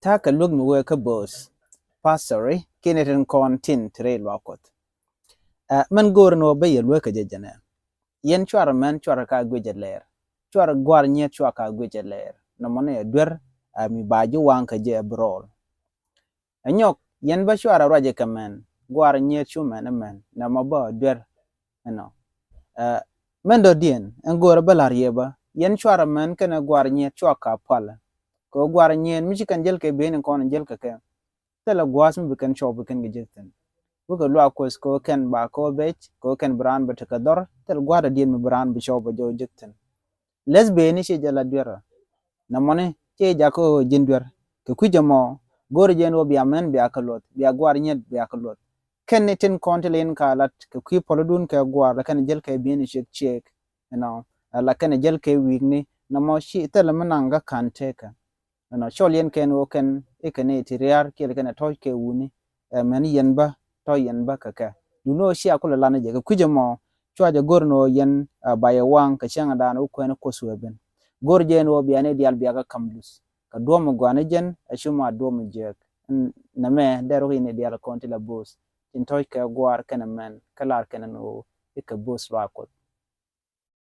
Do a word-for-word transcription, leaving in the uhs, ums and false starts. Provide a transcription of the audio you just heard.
Ta̱a̱ kɛ luäk mi wee kä bo̱o̱th pastori kiɛ ni tin kɔn tin ti rɛy luaak Kuɔth. Ɛ, mɛn go̱o̱r ni wä bä yɛ luäk kɛ jɛ jɛnɛ. Yɛn cuarɛ mɛn cuarɛ ka guic ɛ lɛɛr. Cuarɛ gua̱r nyiet cua ka guic ɛ lɛɛr. Nɔmɔ ni ɛ duer, ɛ, mi ba ji̱ waŋ kɛ jɛ ɛ bi rɔɔl. Ɛ nyɔk, yɛn bä cuarɛ ruacɛ kɛ mɛn, gua̱r nyiet cu mɛn ɛ mɛn, nɔmɔ bä ɛ duer. Ɛnɔ. Ɛ, mɛn dɔ̱diɛn, ɛn go̱o̱rɛ bä la̱r yɛ bä, yɛn cuarɛ mɛn kɛnɛ gua̱r nyiet cua ka pualɛ. Kɛ gua̱r nyiet mi ci kɛn jäl kɛ ben in kɔn jäl kɛ kɛ. Thilɛ gua̱a̱th mi bi kɛn cɔw bi kɛn kɛ jek thi̱n. Wekɛ luaak Kuɔth kɛ kɛn ba kɛ bec, kɛ kɛn bi raan bɛ tekɛ dhɔr, thilɛ gua̱a̱th dɔ̱diɛn mi bi raan bi cɔw bɛ jɔw jek thi̱n. Läth beni ci jɛ la duerä. Nɔmɔni ci jakä ɣöö ji̱n duer. Kɛ kui̱c ɛmɔ, go̱o̱rɛ jɛ ɛn ɣöö bia mɛn bia kɛ luɔth, bia gua̱r nyiet bia kɛ luɔth. Kɛn ni tin kɔn ti lin ka lat kɛ kui̱ puɔludun kɛ gua̱r, la kɛn jäl kɛ bi̱i̱ni ciek ciek. Ɛnɔ, la kɛn jäl kɛ wi̱i̱kni, nɔmɔ ci thilɛ mi naŋ kä ka̱n tekɛ. Ɛnɔ, cɔl yɛn kɛn ɣöö kɛn i̱ kɛn i̱ ti ria̱r kiɛ kɛn ɛ tɔ̱c kɛ wuni, ɛ, mɛn yɛn bä, tɔ̱ yɛn bä kɛ kɛ. Duundɛ ɣöö cia kulɛ lan jɛ kɛ kui̱c ɛmɔ, cua jɛ go̱r ni ɣöö yɛn, ɛ, ba yɛ waŋ kɛ cäŋdan wä kuɛn Kuɔth wee ben. Go̱r jɛ ni ɣöö bia ni diaal bia kɛ ka̱m luth. Kɛ duɔ̱ɔ̱m mi gɔaa ni jɛn, ɛ, cu ma duɔ̱ɔ̱m mi jiääk. Ɛn, nɛmɛ, dee ruk yɛn ni diaal kɔn ti la bo̱o̱th. Tin tɔ̱c kɛ gua̱a̱r kɛnɛ mɛn, kä lar kɛnɛ ni ɣöö i̱ kɛ bo̱o̱th luaak Kuɔth.